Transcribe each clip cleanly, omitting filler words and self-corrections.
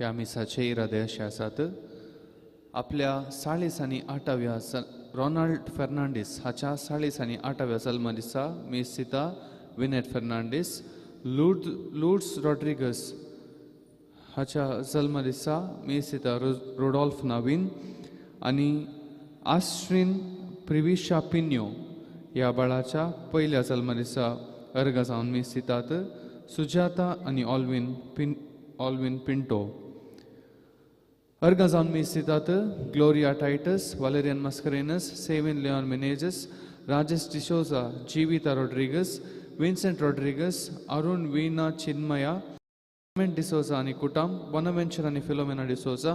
ह्या मिसाचे इरादे अशे आसात. आपल्या 40 आनी 8व्या रोनाल्ड फेर्नांडीस हाच्या 40 आनी 8व्या जल्मा दिसा मीस दिता विनेट फेर्नांडीस. लुड्स रॉड्रिगस हाच्या जल्मा दिसा मीस दिता रोडॉल्फ नावीन आनी आश्रीन प्रिविशा पिन्यो ह्या बाळाच्या पयल्या जल्मा दिसा अर्गां जावन मीस दितात सुजाता आनी ऑल्विन पिंटो. अर्गां जावन मीस दितात Gloria Titus, Valerian Mascarenhas, Sevin Leon Menezes, Rajesh D'Souza, Jeevita Rodrigues, Vincent Rodrigues, Arun Veena Chinmaya, D'Souza आनी कुटाम, बोनावेंचर आनी फिलोमेना डिसोजा,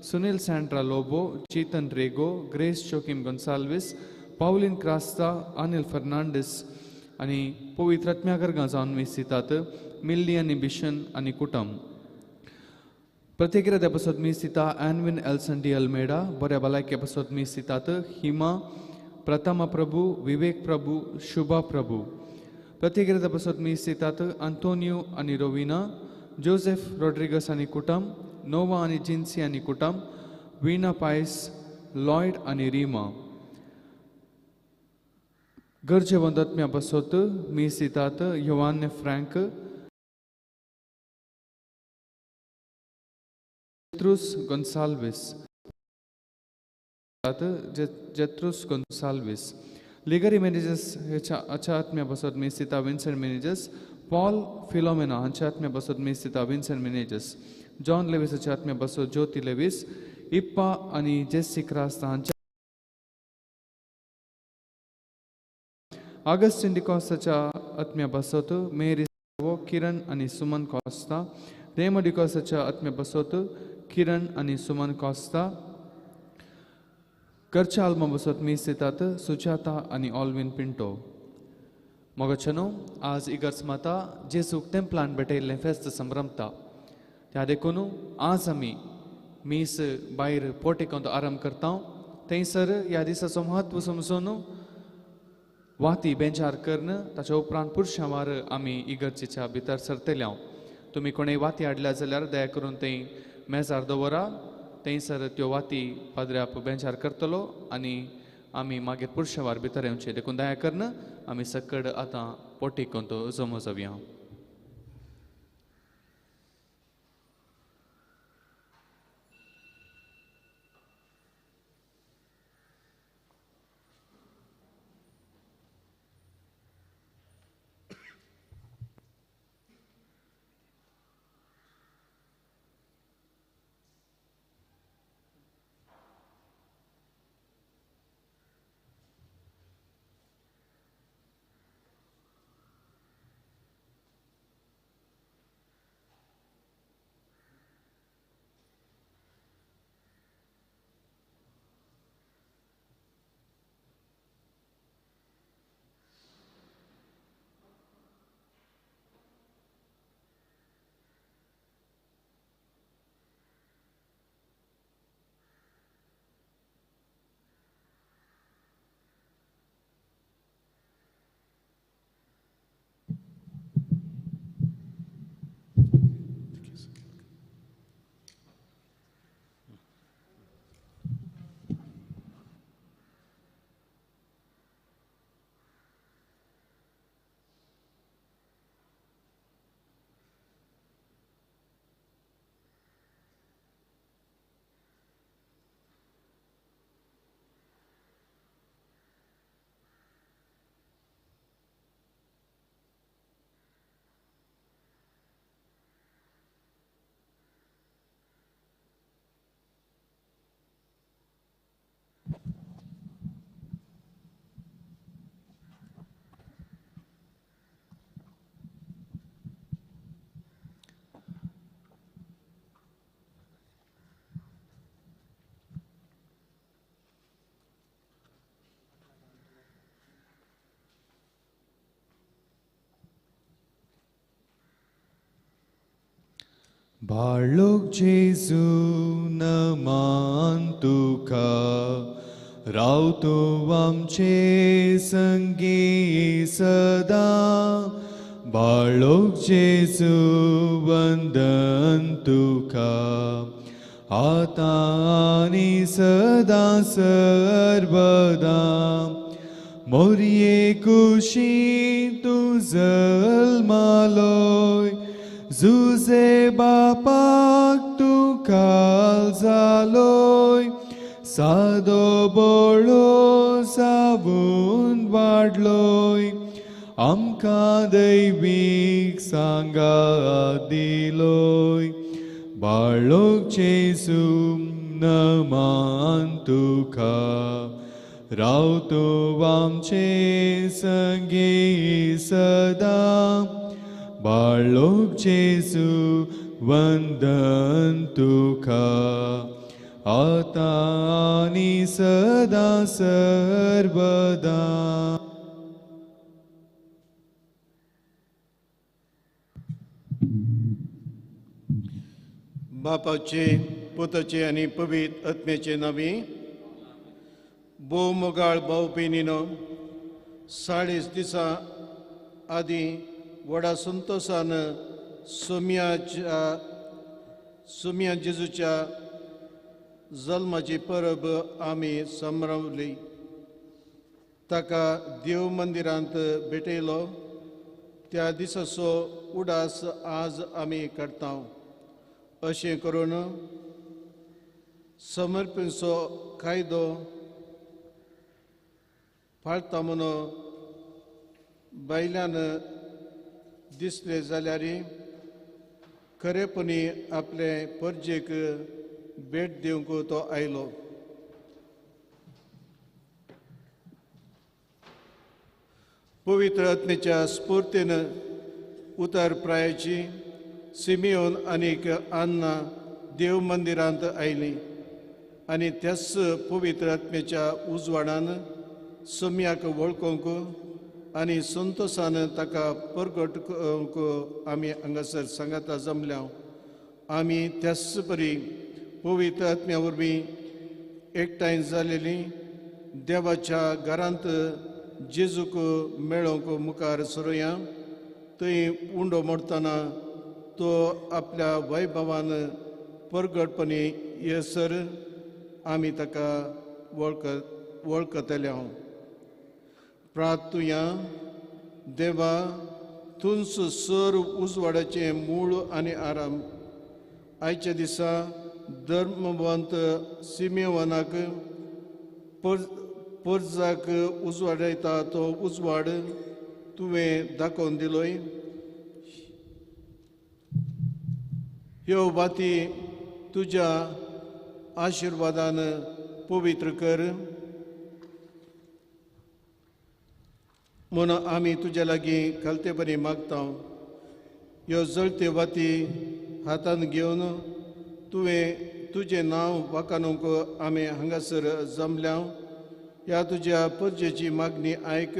सुनील सँड्रा लोबो, चेतन रेगो, ग्रेस जोकीम गोन्साल्वीस, पावलीन क्रास्ता, अनिल फर्नांडीस आनी पवित्र आत्म्या गर्गां जावन मीस दितात मिल्ली आनी बिशन आनी कुटम. प्रत्येक इराद्या पासत मीस दिता एनविन एल्सन डी अल्मेडा. बऱ्या भलायके पासत मीस दितात हिमा, प्रथमा प्रभू, विवेक प्रभू, शुभा प्रभू. प्रत्येक इराद्या पासत मीस दितात अंतोनियो आनी रोविना, जोसेफ रॉड्रिगस आनी कुटम, नोवा आनी जिन्सी आनी कुटम, वीणा पायस, लॉयड आनी रिमा. गरजेवंत आत्म्या पासत मीस दितात योवान्य फ्रँक, जेत्रूस गोन्साल्वीस, जेत्रूस गोन्साल्वीस. लिगरी मेनेजस हाच्या आत्म्या पासत मीस दिता विन्सेंट मेनेजस. पॉल फिलोमेना हांच्या आत्म्या पासत मीस दिता विन्सेंट मेनेजस. जॉन लेवीस हाच्या आत्म्या पासत ज्योती लेवीस. इप्पा आनी जेसी क्रास्ता हांच्या. ऑगस्टीन डिकॉस्ताच्या आत्म्या पासत मेरी किरण आनी सुमन कॉस्ता. रेमो डिकॉस्ताच्या आत्म्या पासत किरण आनी सुमन कॉस्ता. घरच्या आल्मा पासत मीस दितात सुजाता आनी ऑल्विन पिंटो. मोगाच्यानो, आज इगर्ज माता जेजूक तेंपलान भेटयल्लें फेस्त संभ्रमता. त्या देखून आज आमी मीस भायर पोर्टिकोंत आराम करता. थंयसर ह्या दिसाचो म्हत्व समजून वाती बेंचार करून ताच्या उपरांत पुरशांवार आमी इगर्जेच्या भितर सरतले. तुमी कोणेय वाती हाडल्या जाल्यार दया करून थंय मेजार दवरा. थंयसर त्यो वाती पाद्र्याप बेंचार करतलो आनी आमी मागीर पुरशांवार भितर येवचे. देखून दया करून आमी सकड आतां पोर्टिकोंत जमो जावया. बाळोक जेजू नमान तुका, रावतो आमचे संगी सदा. बाळोक जेजू वंदन तुका आतां आनी सदां सर्वदा. मोरये कुशीन तूं जल्मालोय जुजे बापाक तूं काल जालोय सादो बोळो जावन वाडलोय आमकां दैवीक सांगात दिलोय. बाळोक जेजू नमान तुका राव तूं आमचे संगी सदां. बाळोक जेजू वंदन तुका आतां आनी सदां सर्वदा. बापाचे पुताचे आनी पवित्र आत्म्याचे नांवी. भोव मोगाळ भाव भयणीनो, 40 दिसां आदीं व्हडा संतोसान सोम्या जेजूच्या जल्माची परब आमी समरावली. ताका देव मंदिरांत भेटयलो. त्या दिसाचो उडास आज आमी काडटा. अशें करून समर्पणचो कायदो पाळटा म्हणून बायल्यान दिसले जाल्यार खरेपणी आपले परजेक भेट दिवंक तो आयलो. पवित्र आत्म्याच्या स्फूर्तीन उतर प्रायाची सिमियोन आनीक अन्ना देव मंदिरांत आयली आनी त्याच पवित्र आत्म्याच्या उजवाडान सोम्याक वळखूंक आनी संतोसान ताका परगट करूंक आमी हांगासर सांगाता जमल्या. आमी त्याच परी पवित्र आत्म्या वरवीं एकठांय जालेली देवाच्या घरांत जेजूक मेळोवंक मुखार सरुया. थंय उंडो मोडटना तो आपल्या वैभवान परगटपणी येसर आमी ताका वळखतले. हांव प्रार्थुया. देवा, तुंच सर उजवाडाचें मूळ आनी आराम. आयच्या दिसा धर्मवंत सिमेवनाक परजाक उजवाडयता तो उजवाड तुवें दाखोवन दिलोय. ह्यो वाती तुज्या आशिर्वादान पवित्र कर म्हूण आमी तुज्या लागीं खालतेपणी मागता. ह्यो जळते वाती हातान घेवन तुवें तुजें नांव वाखाणूंक आमी हांगासर जमल्या. ह्या तुज्या परजेची मागणी आयक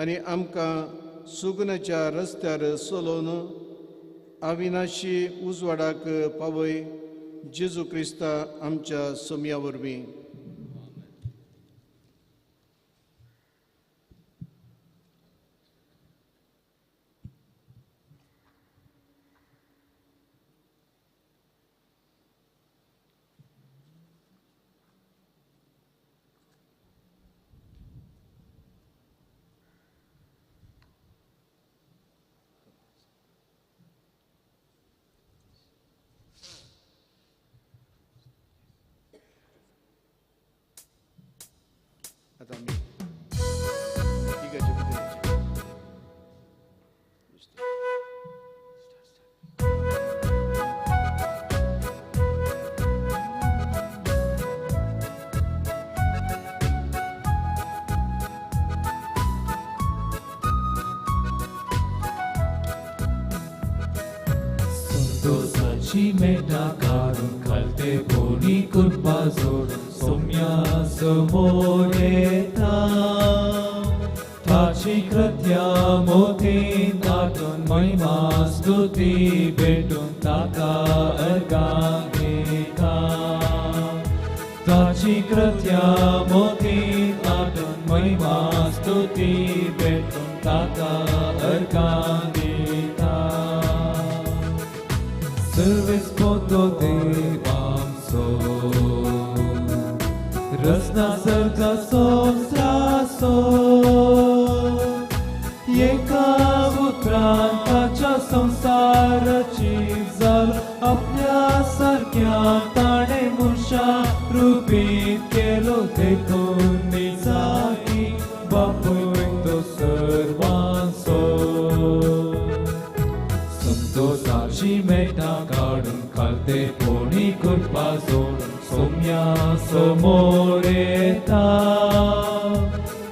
आनी आमकां सुगनाच्या रस्त्यार चलोवन अविनाशी उजवाडाक पावय. जेजू क्रिस्ता आमच्या सोम्या वरवीं. संतोषाची मेटा काडून खालते बोनी कुरपा जोडून सोम्या समोर येता. ताची कृत्या मोतीन तातून महिमा स्तुती भेटून ताका अर्घां घेता. ताची कृत्या मोतीन तातून महिमा स्तुती भेटून ताका अर्घां दिता. सर्वेस पोतो देवांचो रचना सर्गा संवसाराचो एका उतरान ताच्या संवसाराची जालो आपल्या सारक्या ताणें मनशा रुपीत केलो देखून निजाकी बापूय तो सर्वांचो. संतोषाची मेटां काडून खालते कोणी कृपा जोडून सोम्या समोर येता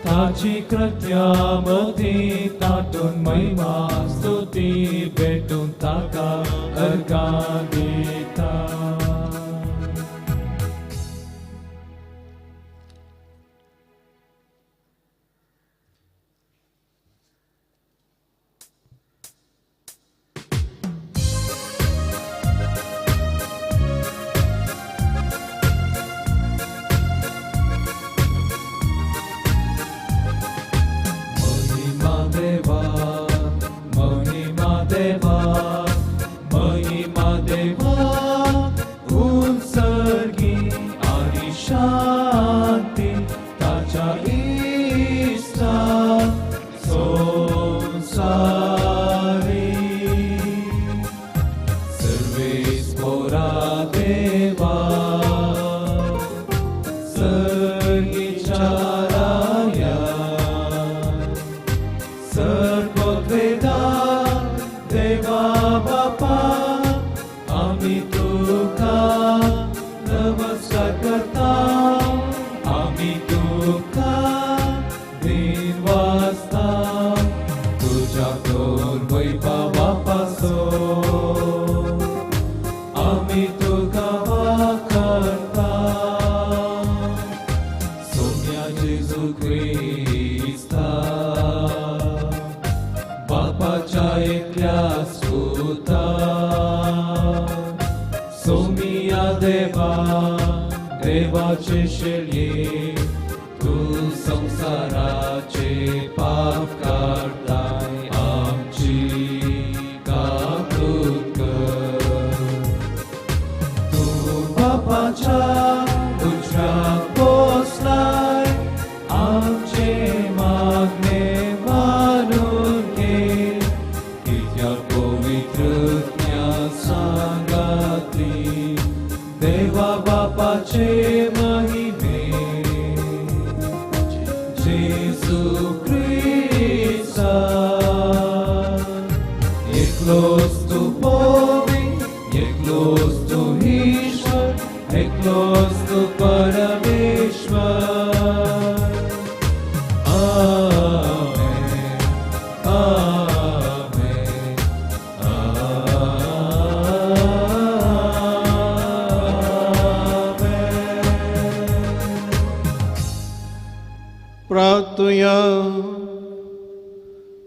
ताची कृत्या मदीं तातून महिमा स्तुती भेटून ताका अर्घां दिता.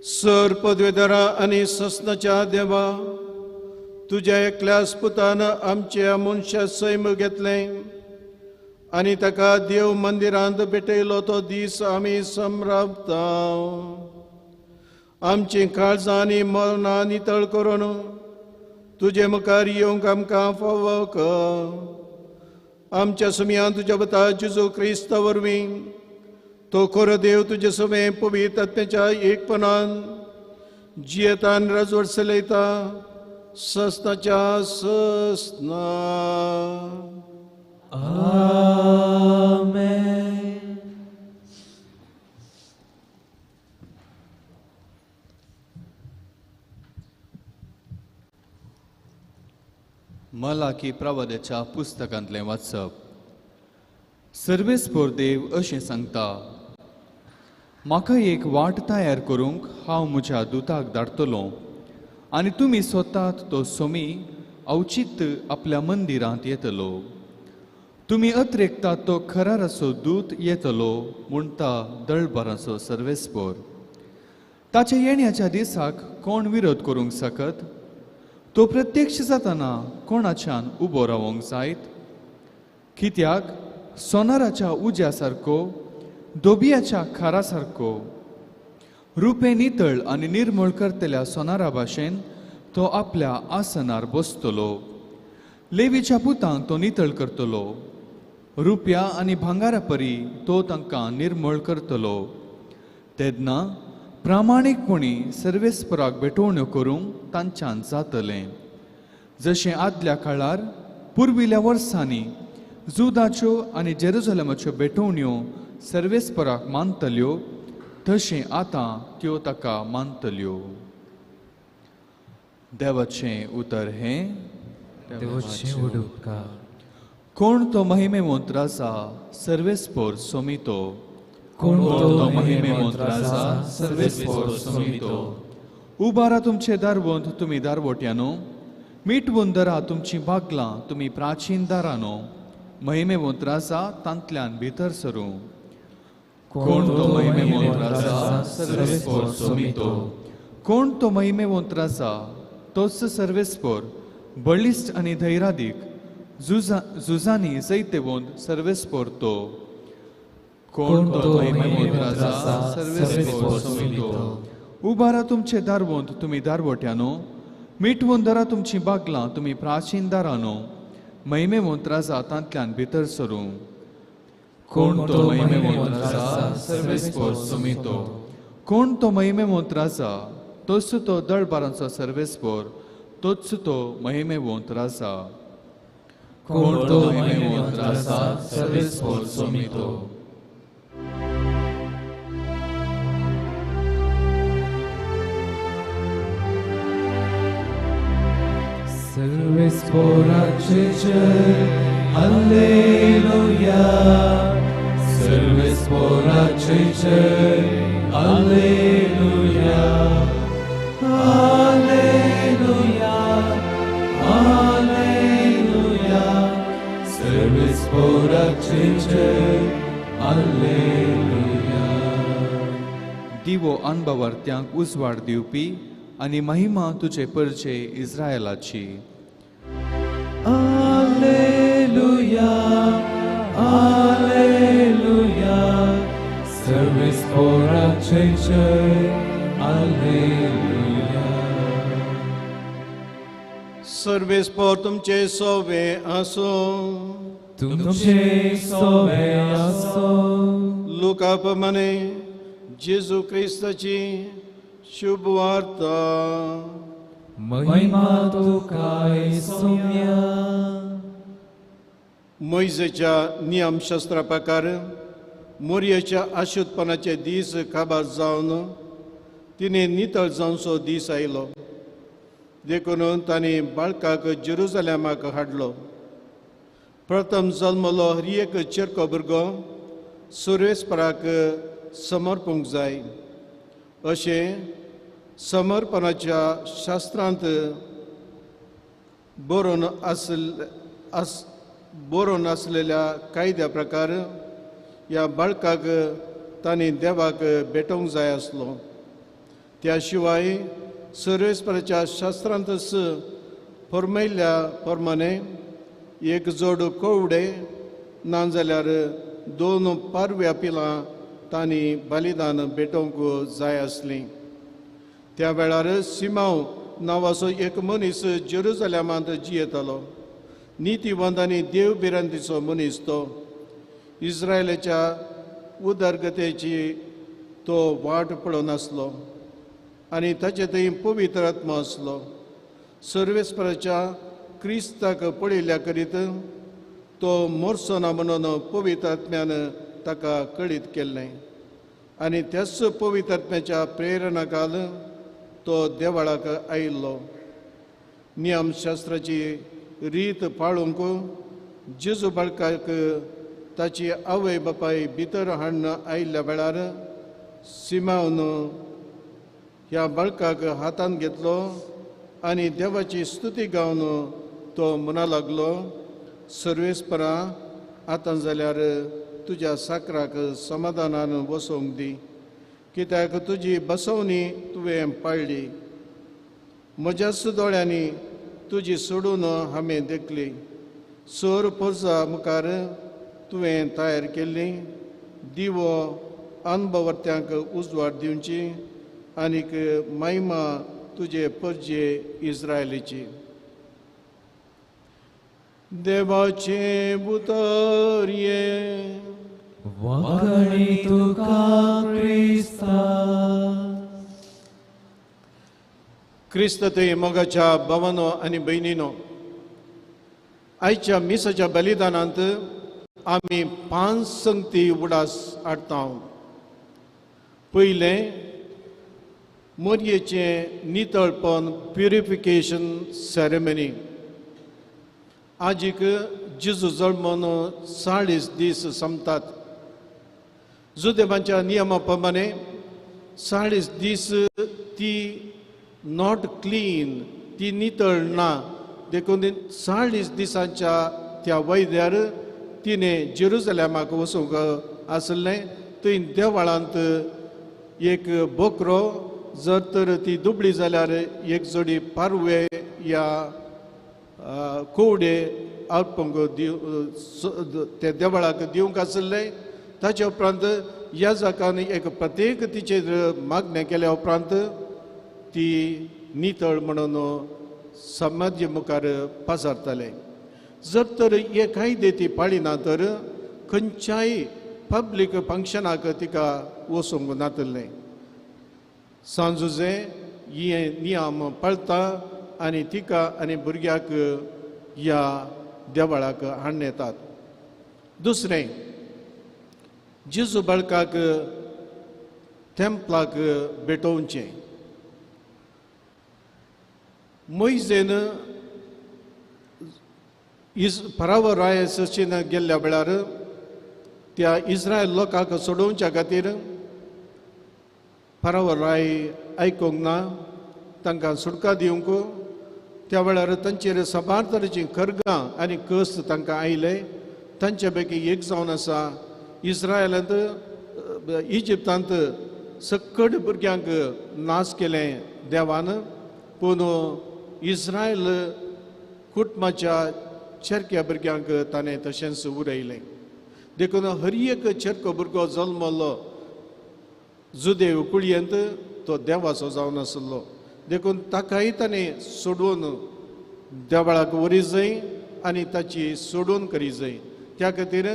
सर पदवेदारा आनी ससनाच्या देवा तुज्या एकल्याच पुतान आमच्या मनशा सैम घेतलें आनी ताका देव मंदिरांत भेटयलो तो दीस आमी समरापता. आमचीं काळजां आनी मरणां नितळ करून तुजे मुखार येवंक आमकां फावो कर. आमच्या सुमयान तुज्या पुता जेजू क्रिस्ता वरवीं तो खरो देव तुजे सवें पवित्र आत्म्याच्या एकपणान जियेतान राजवट चलयता ससनाच्या ससना. आमेन. मलाकी प्रवाद्याच्या पुस्तकांतलें वाचप. सर्वेस्पोर देव अशें सांगता, म्हाका एक वाट तयार करूंक हांव म्हज्या दुताक धाडटलो आनी तुमी स्वतात तो सोमी अवचित आपल्या मंदिरांत येतलो. तुमी अत्रेकता तो खराराचो दूत येतलो म्हणटा दळभराचो सर्वेस्पोर. ताच्या येण्याच्या दिसाक कोण विरोध करूंक शकत? तो प्रत्यक्ष जाताना कोणाच्यान उबो रावोंक जायत? कित्याक सोनाराच्या उज्या सारको दोबियाच्या खारा सारको, रुपें नितळ आनी निर्मळ करतल्या सोनारा भाशेन तो आपल्या आसनार बसतलो. लेवीच्या पुतांक तो नितळ करतलो, रुपया आनी भांगारा परी तो तांकां निर्मळ करतलो. तेन्ना प्रामाणीकपणी सर्वेस्पराक भेटवण्यो करूंक तांच्यान जातलें, जशें आदल्या काळार पुर्विल्ल्या वर्सांनी जुदाच्यो आनी जेरुजलमाच्यो भेटवण्यो सर्वेस्पराक मानतल्यो तशें आतां त्यो ताका मानतल्यो. देवाचें उतर हें. देवाचें उपकार. कोण तो महिमेवंत राजा सर्वेस्पोर सोमितो, कोण तो महिमेवंत राजा सर्वेस्पोर सोमितो. उबारा तुमचे दारवंत तुमी दारवट्यानो, मिटवून धरा तुमचीं बागलां तुमी प्राचीन दारानो, महिमेवंत राजा तांतल्यान भितर सरूं. कोण तो महिमेवंत राजा सर्वेस्पोर सोमितो, कोण तो महिमेवंत राजा तोच सर्वेस्पोर, बळिश्ट आनी धैर्यादीक, झुजांनी जैतेवंत सर्वेस्पोर तो. कोण तो महिमेवंत राजा सर्वेस्पोर सोमितो. उबारा तुमचे दारवंत तुमी दारवट्यानो, मिटवून धरा तुमचीं बागलां तुमी प्राचीन दारानो, महिमेवंत राजा तांतल्यान भितर सरूं. कोण तो महिमेवंत राजा सर्वेस्पोर सोमितो, कोण तो महिमेवंत राजा तोच तो दळबारांचो सर्वेस्पोर, तोच तो महिमेवंत राजा. कोण तो महिमेवंत राजा सर्वेस्पोर सोमितो. सर्वेस्पोराचे जय हालेलुया, सर्वेस्पोराचे जय हालेलुया, हालेलुया हालेलुया, सर्वेस्पोराचे जय हालेलुया. दिवो अनभवार्थ्यांक उजवाड दिवपी आनी महिमा तुजे परचे इस्रायलाची. हालेलुया हालेलुया, सर्वेस्पोराचे जय हालेलुया. सर्वेस्पोर तुमचे सोवे आसूं, तुमचे सोवे आसूं. लुका प्रमाणे जेजू क्रिस्ताची शुभ वार्ता. महिमा तुका सोम्या. मोयजेच्या नियमशास्त्रा प्रकार मोरयेच्या आशुतपणाचे दीस काबार जावन तिणें नितळ जावचो दीस आयलो. देखून तांणी बाळकाक जेरुजलेमाक हाडलो. प्रथम जल्मलो हर एक चेरको भुरगो सुर्वेस्पराक समर्पूंक जाय अशें समर्पणाच्या शास्त्रांत बरोवन आसलेल्या कायद्या प्रकार ह्या बाळकाक तांणी देवाक भेटोवंक जाय आसलो. त्या शिवाय सर्वेस्पराच्या शास्त्रांतच फर्मयल्ल्या प्रमाणे एक जोड कवडे नाजाल्यार दोन पारव्या पिलां तांणी बलिदान भेटोवंक जाय आसलीं. त्या वेळार सिमांव नांवाचो एक मनीस जेरुजलेमांत जियेतालो. नितीवंत आनी देव भिरांतीचो मनीस तो. इस्रायलाच्या उदरगतेची तो वाट पळोवन आसलो आनी ताचे थंय पवित्र आत्मा आसलो. सर्वेस्पराच्या क्रिस्ताक पळयल्ल्या करीत तो मोरचो ना म्हणून पवित्र आत्म्यान ताका कळीत केल्लें आनी त्याच पवित्र आत्म्याच्या प्रेरणाकाल तो देवळाक आयिल्लो. नियमशास्त्राची रीत पाळूंक जेजू बाळकाक ताची आवय बापाय भितर हाडून आयिल्ल्या वेळार सिमावन ह्या बाळकाक हातांत घेतलो आनी देवाची स्तुती गावन तो म्हणा लागलो, सर्वेस्परा आतां जाल्यार तुज्या साकराक समाधानान बसोवंक दी, कित्याक तुजी बसवणी तुवें पाळ्ळी. म्हज्याच दोळ्यांनी तुजी सोडून हांवें देखली. सोर पोरसा मुखार तुवें तयार केल्ली दिवो अनभवर्त्यांक उजवाड दिवची आनीक महिमा तुजे परजे इस्रायलीची. देवाचें उतर हें. वाखणी तुका क्रिस्ता. क्रिस्त थंय मोगाच्या भावानो आनी भयणीनो, आयच्या मिसाच्या बलिदानांत आमी 5 संगती उडास हाडटा. पयलें, मोरयेचें नितळपण, प्युरिफिकेशन सेरेमनी. आजीक जेजू जल्मून 40 दीस सोंपतात. जुदेवांच्या नियमा प्रमाणे 40 दीस ती not clean, ती नितळ ना. देखून 40 दिसांच्या त्या वैद्यार तिणें जेरुजलेमाक वचूंक आसलें. थंय देवळांत एक बोकरो, जर तर ती दुबळी जाल्यार एक जोडी पारवे या कोवडे अर्पूंक दिव ते देवळाक दिवंक आसलें. ताचे उपरांत याजकान एक प्रत्येक तिचेर मागणें केल्या उपरांत ती नितळ म्हणून समाज मुखार पसरताले. जर तर हे कायदे ती पाळिना तर खंयच्याय पब्लीक फंक्शनाक तिका वचूंक नातलें. सांजुजे हे नियम पाळता आनी तिका आनी भुरग्याक ह्या देवळाक हाडून येतात. दुसरें, जेजू बाळकाक तेम्पलाक भेटोवचें. मोयजेन परावर राय सचीन गेल्ल्या वेळार त्या इस्रायल लोकांक सोडोवच्या खातीर परावर राय आयकूंक ना, तांकां सुटका दिवंक. त्या वेळार तांचेर साबार तरेचीं खरगां आनी कस तांकां आयले. तांचे पैकी एक जावन आसा, इस्रायलांत इजिप्तांत सकट भुरग्यांक नाश केलें देवान, पूण इस्रायल कुटुंबाच्या चेरक्या भुरग्यांक ताणें तशेंच उरयलें. देखून हर एक चेरको भुरगो जल्मलो जुदेव कुळयेंत तो देवाचो जावन आसलो. देखून ताकाय ताणें सोडून देवळाक व्हरी जाय आनी ताची सोडून करी जाय. त्या खातीर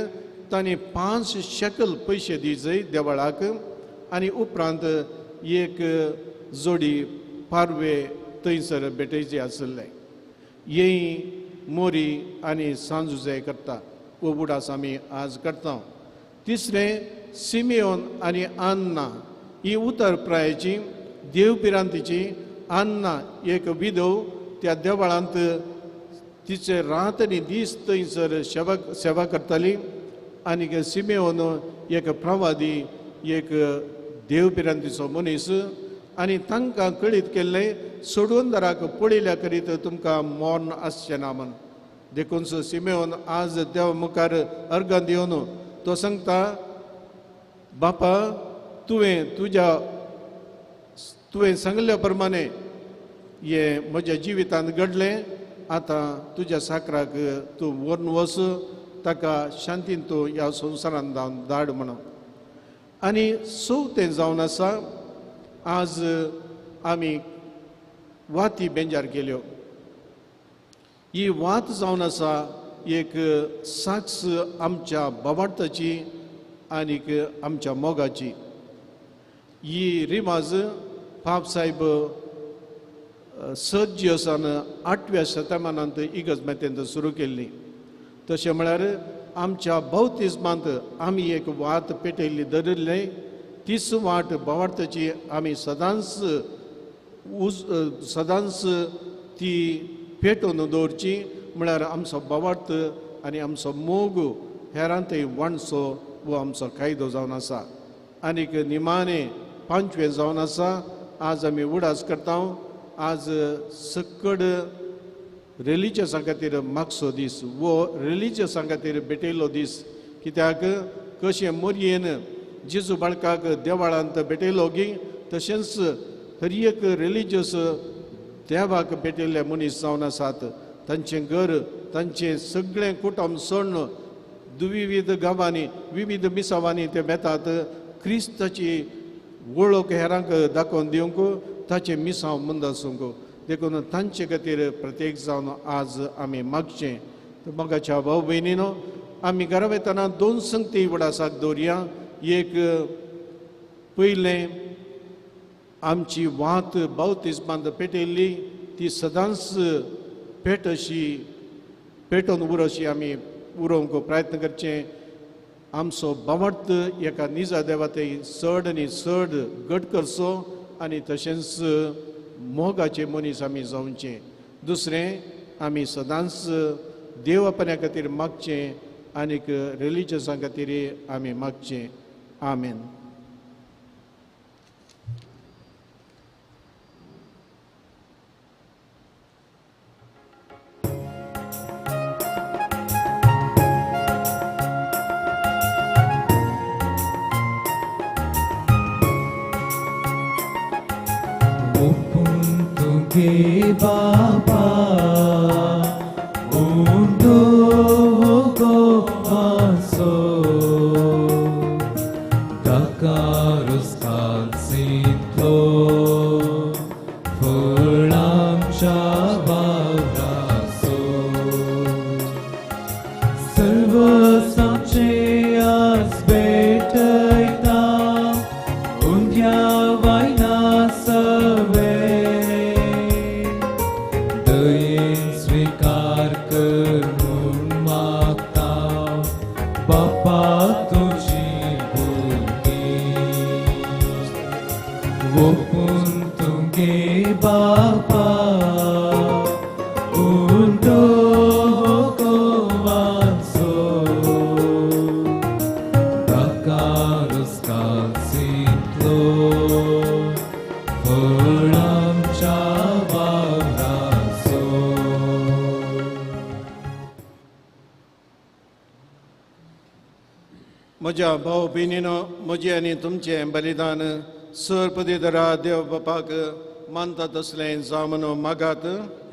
ताणें 5 शेकल पयशे दी जाय देवळाक आनी उपरांत एक जोडी पारवे थंयसर भेटयचे आसले. येई मोरी आनी सांजुजे करता वो उडास आमी आज करता. तिसरें, सिमियोन आनी आन्ना ही उतर प्रायेची देवभिरांतीची. आन्ना एक विधव त्या देवळांत तिचे रात आनी दीस थंयसर सेवा करताली. आनी सिमियोन एक प्रवादी, एक देवभिरांतीचो मनीस आनी तांकां कळीत केल्लें सोडवणदाराक पळयल्या करीत तुमकां मरण आसचें ना म्हण. देखून सिमेवन आज देवा मुखार अर्गां दिवन तो सांगता, बापा तुवें तुज्या तुवें सांगल्या प्रमाणे हें म्हज्या जिवितांत घडलें, आतां तुज्या साकराक तूं व्हरून वच, ताका शांतीन तूं ह्या संवसारांत धाड म्हणून. आनी चवथें जावन आसा, आज आमी वाती बेंजार केल्यो. ही वात जावन आसा एक साक्ष आमच्या बाबार्थाची आनीक आमच्या मोगाची. ही रिवाज पाप साहेब सर्जियसान 8व्या शतमानांत इगर्ज मातेंत सुरू केल्ली. तशें म्हळ्यार आमच्या बौतिज्मांत आमी एक वात पेटयल्ली धरिल्ली, तीच वाट बावार्थाची आमी सदांच सदांच ती पेटोवन दवरची. म्हळ्यार आमचो बावार्थ आनी आमचो मोग हेरांतय वांटचो हो आमचो कायदो जावन आसा. आनीक निमाणें 5वें जावन आसा, आज आमी उडास करता. आज सकड रिलिजियसां खातीर मागचो दीस, वो रिलिजियसां खातीर भेटयल्लो दीस. कित्याक कशें मोरयेन जेजू बाळकाक देवाळांत भेटयलो गी, तशेंच हर एक रिलिजियस देवाक भेटयल्ले मनीस जावन आसात. तांचें घर, तांचें सगळें कुटुंब सोडून विविध गांवांनी विविध मिसावांनी ते वेतात क्रिस्ताची वळख हेरांक दाखोवन दिवंक ताचें मिसांव मुंदासूंक. देखून तांचे खातीर प्रत्येक जावन आज आमी मागचें. मोगाच्या भाव भयणीनो आमी घरा वतना दोन संगती उडासाक दवरया. एक पयलें आमची वात बावतिस्मांत पेटयल्ली ती सदांच पेट अशी पेटोवन उर अशी आमी उरोवंक प्रयत्न करचें. आमचो बावट एका निजा देवा थंय चड आनी चड घट करचो आनी तशेंच मोगाचे मनीस आमी जावचें. दुसरें आमी सदांच देव आपण्या खातीर मागचें आनीक रिलिजसां खातीर आमी मागचें. आमेन. बाबा उंडो गोवासो दाकारुस कालसिंतलो फळांच्या वावरासो सर्व सामचे आज भेटयता उंड्या वायना सवे स्वीकार कर म्हूण मागता बापा तुजी भुरगीं ओपून तुगे बापा उंडो गोवाचो दाकारुस कालसिंतलो फळांच्या वावरासो. म्हज्या भाव भयणीनो म्हजें आनी तुमचें बलिदान सर पदवीधरा देव बापाक मानता तसलें जावं म्हणून मागात.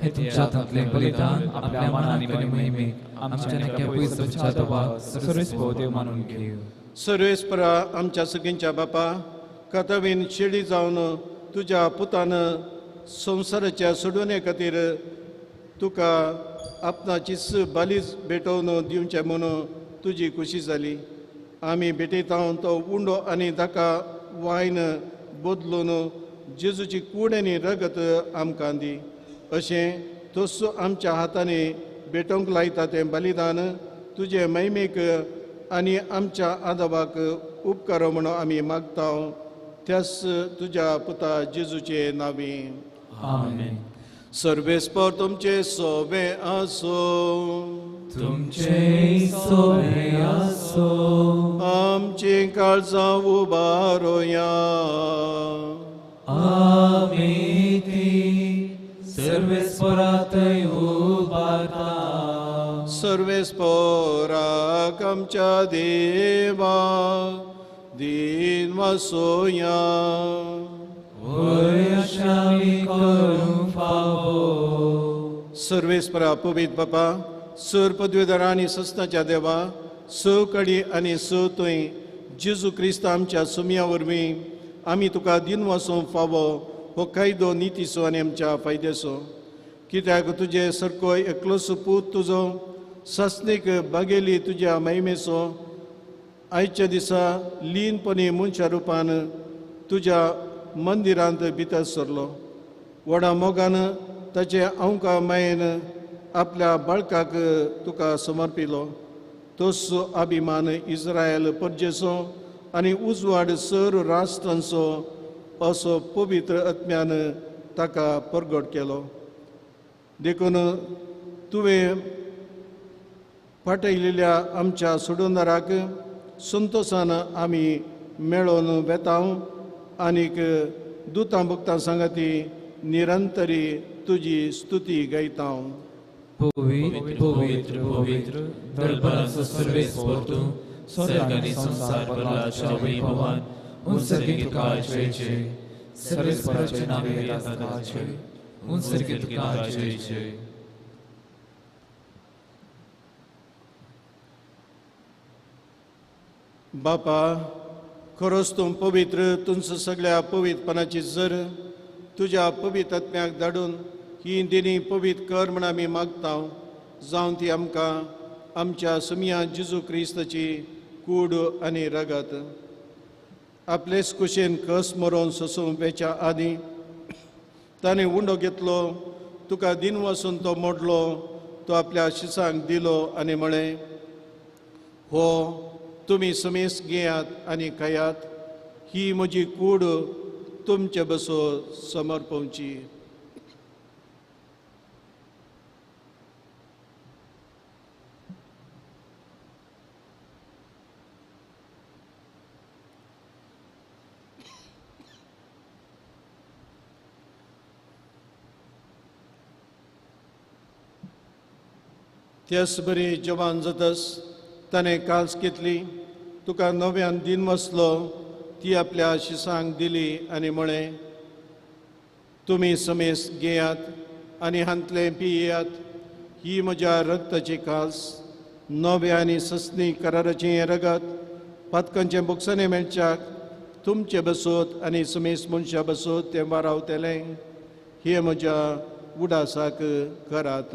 हे तुमच्या हातांतलें बलिदान आपल्या मनान आनी महिमेक आमच्या नेक्या पयसच्या देवाक सर्वेस्पर देव मानून घेव. सर्वेस्परा आमच्या सगळ्यांच्या बापा कथवीन शेळी जावन तुज्या पुतान संवसाराच्या सोडवणे खातीर तुका आपणाचीच बालीज भेटोवन दिवचें म्हणून तुजी खुशी जाली. आमी भेटयता तो उंडो आनी ताका वायन बदलून जेजूची कूड आनी रगत आमकां दी. अशें तसो आमच्या हातांनी भेटोवंक लायता तें बलिदान तुजे महिमेक आनी आमच्या आदाबाक उपकार म्हणून आमी मागता त्याच तुज्या पुता जेजूचे नांवी. आमेन. सर्वेस्पर तुमचे सोबे आसो. तुमचे सोबे आसो. आमची काळजां उबारोया. आमी ती सर्वेस्परातय उबारता. सर्वेस्पराक आमच्या देवा दीन वासोया. वय अशें आमी करूंक फावो. सर्वेस्परा पवित्र बापा सर पदवीधर आनी सस्नाच्या देवा स कडी आनी स थंय जेजू क्रिस्त आमच्या सुमया वरवीं आमी तुका दिनवासूंक फावो हो कायदो नितीचो आनी आमच्या फायद्याचो. कित्याक तुजे सारको एकलोच पूत तुजो सासणीक बागेली तुज्या महिमेचो आयच्या दिसा लीनपणी मनशा रुपान तुज्या मंदिरांत भितर सरलो. व्हडा मोगान ताचे अंका मायेन आपल्या बाळकाक तुका समर्पिलो. तोच अभिमान इस्रायल परजेचो आनी उजवाड सर राष्ट्रांचो असो पवित्र आत्म्यान ताका परगट केलो. देखून तुवें पाटयलेल्या आमच्या सोडवणाराक संतोशान आमी मेळोवन वेता आनीक दुतां भक्तां सांगाती निरंतरी तुजी स्तुती गायता. पवित्र पवित्र पवित्र दरबाराचो सर्वेस्पर तूं स्वर्ग आनी संवसार भरला वैभवान उंसर्गीत तुका जय जय. सर्वेस्पराचे नांवे येता तुका जय. उंसर्गीत तुका जय जय. बापा, खरोच तूं पवित्र, तुमचो सगळ्या पवित्रपणाची जर तुज्या पवित्र आत्म्याक धाडून ही दिनी पवित्र कर म्हण आमी मागता, जावन ती आमकां आमच्या सुमया जेजू क्रिस्ताची कूड आनी रगत आपलेच कुशेन कस मरोवन सोसूंक वेच्या आदीं ताणें उंडो घेतलो, तुका दिन वसून तो मोडलो, तो आपल्या शिसांक दिलो आनी म्हळें, हो तुमी समेस घेयात आनी खायात, ही म्हजी कूड तुमचे बसो समर्पवची. त्याच बरी जवान जातस ताणें काल्स घेतली, तुका नव्यान दिन वसलो, ती आपल्या शिसांक दिली आनी म्हळें, तुमी समेस घेयात आनी हांतलें पियेयात, ही म्हज्या रक्ताची काल्स, नव्या आनी ससनी कराराचें हें रगत पातकांचें बोगसणें मेळच्याक तुमचे बसोत आनी समेस मनशां बसोत तें वारावतलें, हें म्हज्या उडासाक करात.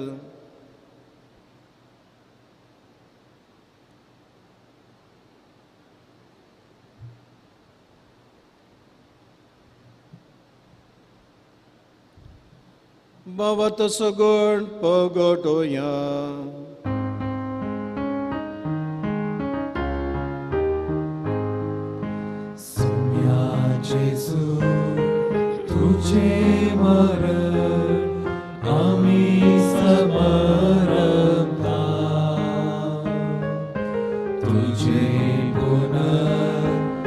बाबा सगुण पगटोया. सुम्या जेजू तुझे मरण आमी समरता, तुझे पुनर्जीवन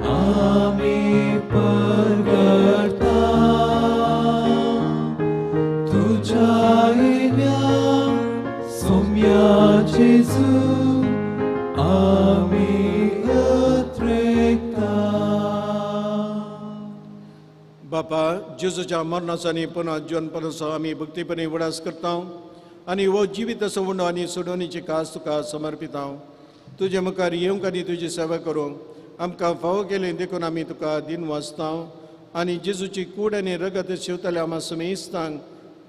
आमी परगटा, तुझ्या येण्या सोम्या जेजू आमी अत्रेकता. बापा, जेजूच्या मरणाचो आनी पुनः जिवनपणाचो आमी भक्तीपणी उडास करता आनी हो जिवीत असो उंडो आनी सोडवणीची कास तुका समर्पिता. तुजे मुखार येवंक आनी तुजी सेवा करूंक आमकां फावो केलें देखून आमी तुका दिन वाचता आनी जेजूची कूड आनी रगत शिवतल्या आमा समेस्तांक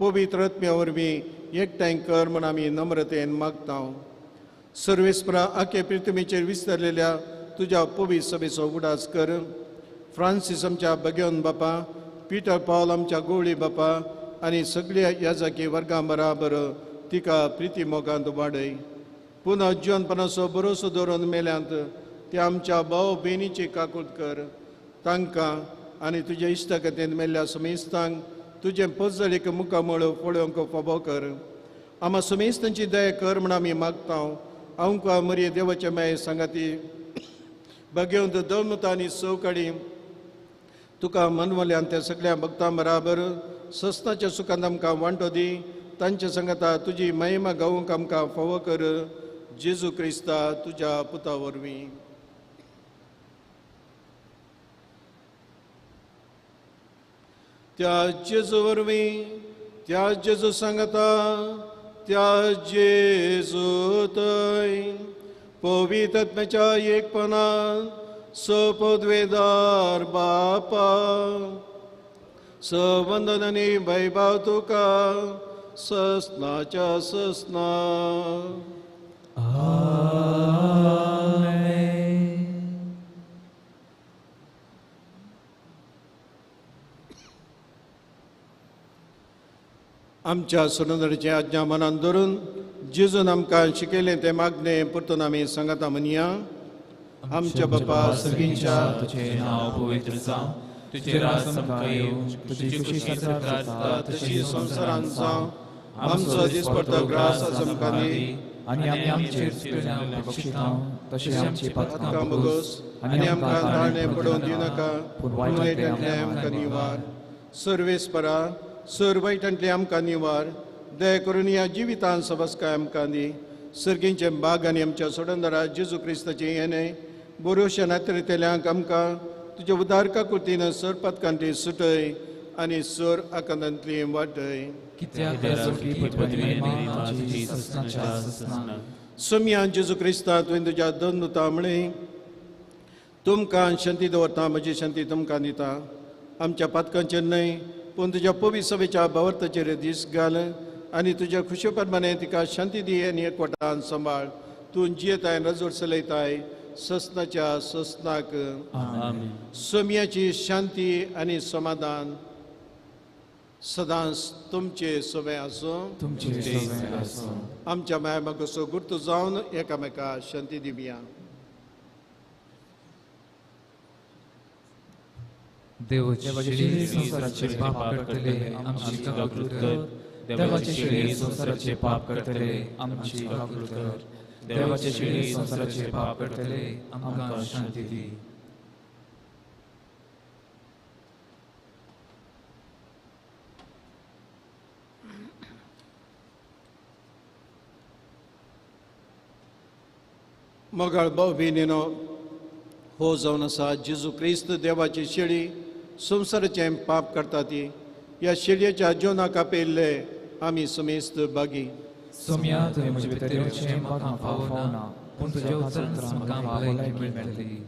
पवित्र आत्म्या वरवीं एकठांय कर म्हूण आमी नम्रतेन मागता. सर्वेस्परा आखे पृथ्वीचेर विस्तारलेल्या तुज्या पवित्र सभेचो उडास कर. फ्रांसीस आमच्या बगेवन बापा, पिटर पावल आमच्या गोवळी बापा आनी सगळ्या याजाकी वर्गां बराबर तिका प्रिती मोगांत वाडय. पुनः जिवनपणाचो भरोसो दवरून मेल्यांत ते आमच्या भाव भयणीची काकूट कर. तांकां आनी तुज्या इश्टागतीन मेल्ल्या समेस्तांक तुजें पजळीक मुखामळ पळोवंक फावो कर. आमा समेस्तांची दया कर म्हण आमी मागता. आमकां मरये देवाचे माये सांगाती बगेवंत दमता आनी सवकाडी तुका मनवल्यान त्या सगळ्या भक्तां बराबर सस्नाच्या सुखांत आमकां वांटो दी. तांच्या सांगाता तुजी महिमा गावूंक आमकां फावो कर. जेजू क्रिस्ता तुज्या पुता वरवीं. त्या जेजू वरवीं, त्या जेजू सांगता, त्या जेजू थंय पवित्र आत्म्याच्या एकपणान सपदवेदार बापा सवंदन आनी वैभव तुका ससनाच्या ससना. आमच्या सुनंदराचें आज्ञा मनान धरून जेजून आमकां शिकयलें तें मागणें परतून आमी सांगता म्हणया. आमच्या बापा सगळींच्या तुझें नांव पवित्र जावं, तुजें राज आमकां येवं, तुजी खुशी स्वर्गार जाता तशी संवसारांत जावं. आमचो दिसपडतो ग्रास आज आमकां दी आनी आमी आमचेर चुकल्ल्यांक बक्षिता तशें आमची पातकां भोगोस आनी आमकां ताळणें पडोवन दिवनाका, पूण वायटांतलें आमकां निवार. सर्वेस्परा सर वायटांतलें आमकां निवार. दया करून ह्या जिवितान सबसकाय आमकां दी. सर्गींचे बाग आनी आमच्या सोडंदरा जेजू क्रिस्ताचें येणें बरोवश्या नात्रेतल्यांक आमकां तुज्या उदार काकुळतीन सर पातकांतली सुटय आनी सर आकांतांतली वाटय. कित्याक सोमया जेजू क्रिस्ता तुवें तुज्या दोन दुता म्हळें तुमकां शांती दवरता म्हजी शांती तुमकां दिता. आमच्या पातकांचेर न्हय पूण तुज्या पवित्र सभेच्या भावार्थाचेर दीस घाल आनी तुज्या खुशे प्रमाणे तिका शांती दी आनी एकवटान सांबाळ. तूं जियेताय नजर चलयताय ससनाच्या ससनाक. सोमयाची शांती आनी समाधान सदांच तुमचे सवे आसूं. आमच्या मायमागसो गुर्त जावन एकामेका शांती दिवया. देवाचे संवसाराचे पाप करतले आमची काकूत कर. देवाचे शिळे संवसाराचे पाप करतले आमची काकूत कर. देवाचे शिळे संवसाराचे पाप करतले आमकां शांती दी. मोगाळ भाव भयणीनो, हो जावन आसा जेजू क्रिस्त देवाची शेळी संवसाराचें पाप करता ती. ह्या शेळयेच्या जेवणाक आपयल्ले आमी समेस्त बागी. सोम्या तुवें म्हजे भितर येवचें म्हाका फावना पूण तुज्या उतरान म्हाका भलायकी मेळटली.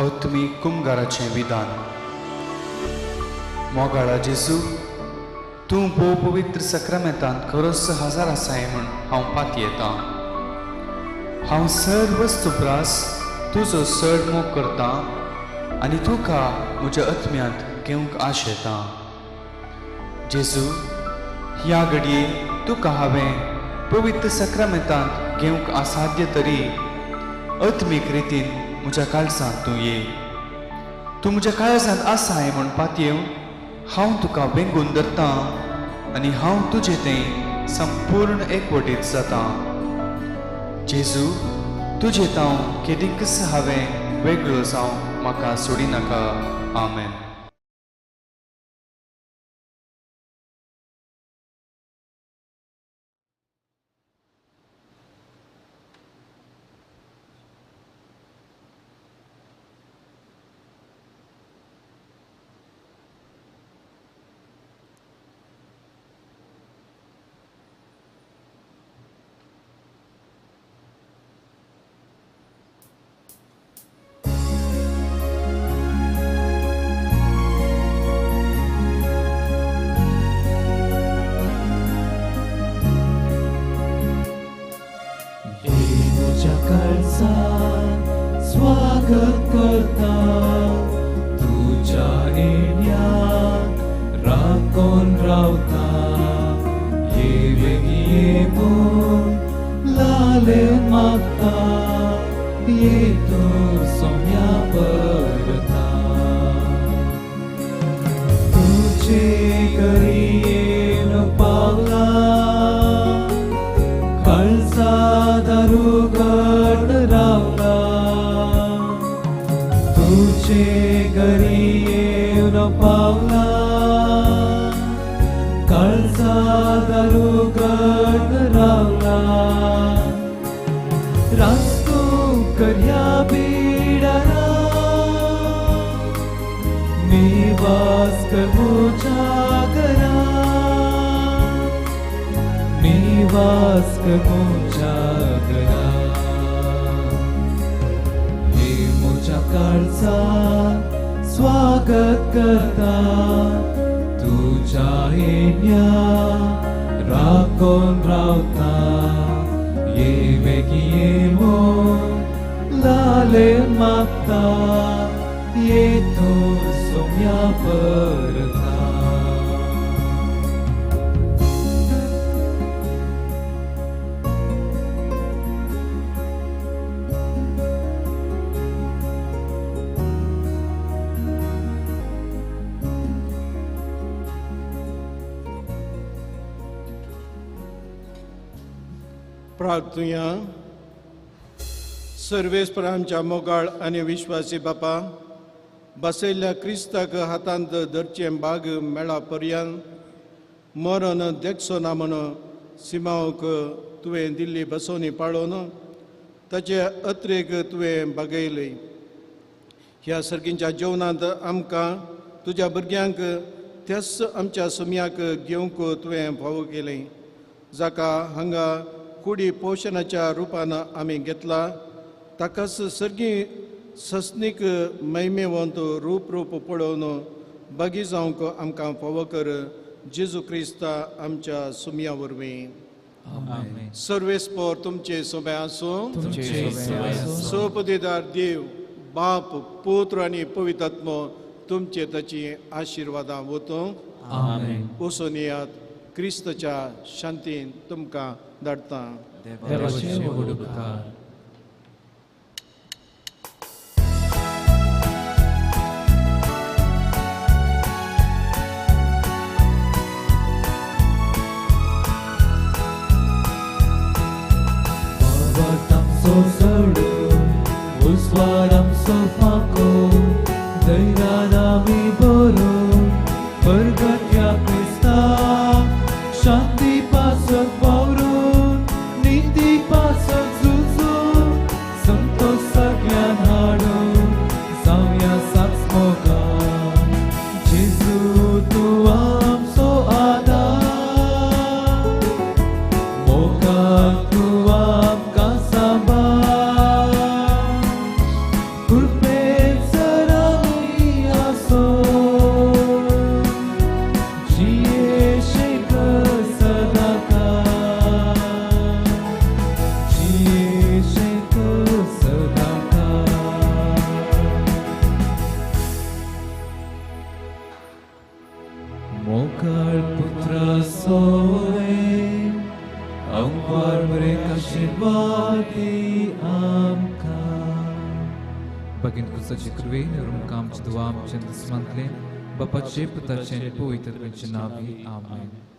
आत्मीक कुमगाराचें विधान. मोगाळा जेजू, तूं भोव पवित्र सक्रामेंतांत खरोच हजार आसाय म्हूण हांव पातयेतां. हांव सर्वस्तु प्रास तुजो चड मोग करतां आनी तुका म्हज्या आत्म्यांत घेवंक आशेतां. जेजू, ह्या घडये तुका हांवें पवित्र सक्रामेंतांत घेवंक असाध्य तरी आत्मीक रितीन म्हज्या काळजांत तूं ये. तूं म्हज्या काळजांत आसाय म्हूण पातयेवन हांव तुका वेंगून धरतां आनी हांव तुजें तें संपूर्ण एकवटीत जातां. जेजू, तुजें तांव केदीकच हांवें वेगळो जावं म्हाका सोडिनाका. आमेन. स्वागत करता तुझ्या येण्याक राखून रावता. ये बेगी ये म्हूण लालेवन मागता ये तूं सोम्या परता. तुजे घरी येवन पावला काळजा दारू घट रावला. तुझे घरी येवन पावला काळजा दारू घट रावला. रास्तू करया बिडारा निवास कर म्हज्या घरा. निवास कर म्हज्या घरा. हे म्हज्या काळजाक स्वागत करता तुझ्या येण्याक राखून रावता. ये बेगी ये म्हूण लालेवन मागता ये तूं सोम्या परता. प्रार्थुया. सर्वेस्पर आमच्या मोगाळ आनी विश्वासी बापा, बसयल्ल्या क्रिस्ताक हातांत धरचें बाग मेळा पर्यंत मरण देखचो ना म्हण सिमांवक तुवें दिल्ली बसोवणी पाळोवन ताचे अत्रेक तुवें बागयली. ह्या सर्गींच्या जेवणांत आमकां तुज्या भुरग्यांक त्याच आमच्या सुम्याक घेवंक तुवें फावो केलें, जाका हांगा कुडी पोशणाच्या रुपान आमी घेतला ताकाच सर्गी सस्नीक महिमेवंत रूप रूप पळोवन बागी जावंक आमकां फावो कर, जेजू क्रिस्ता आमच्या सुम्या वरवीं. सर्वेस्पोर तुमचे सोबे आसूं. सोपदेदार देव बाप पुत्र आनी पवित्र तुमचे ताची आशिर्वादां वतूं. वचून येयात, क्रिस्तच्या शांतीन तुमकां धाडटा. Uswaram sofako, Dairanami boro, Pargatya Krista, Shanti pasak pauro, Niti pasak zuzu, Santosa gyan hado, Zavya sak smoka, Jesu tu amso ada, Moka tu am kasaba. Bapache putachen puitat menchinavi. Amen.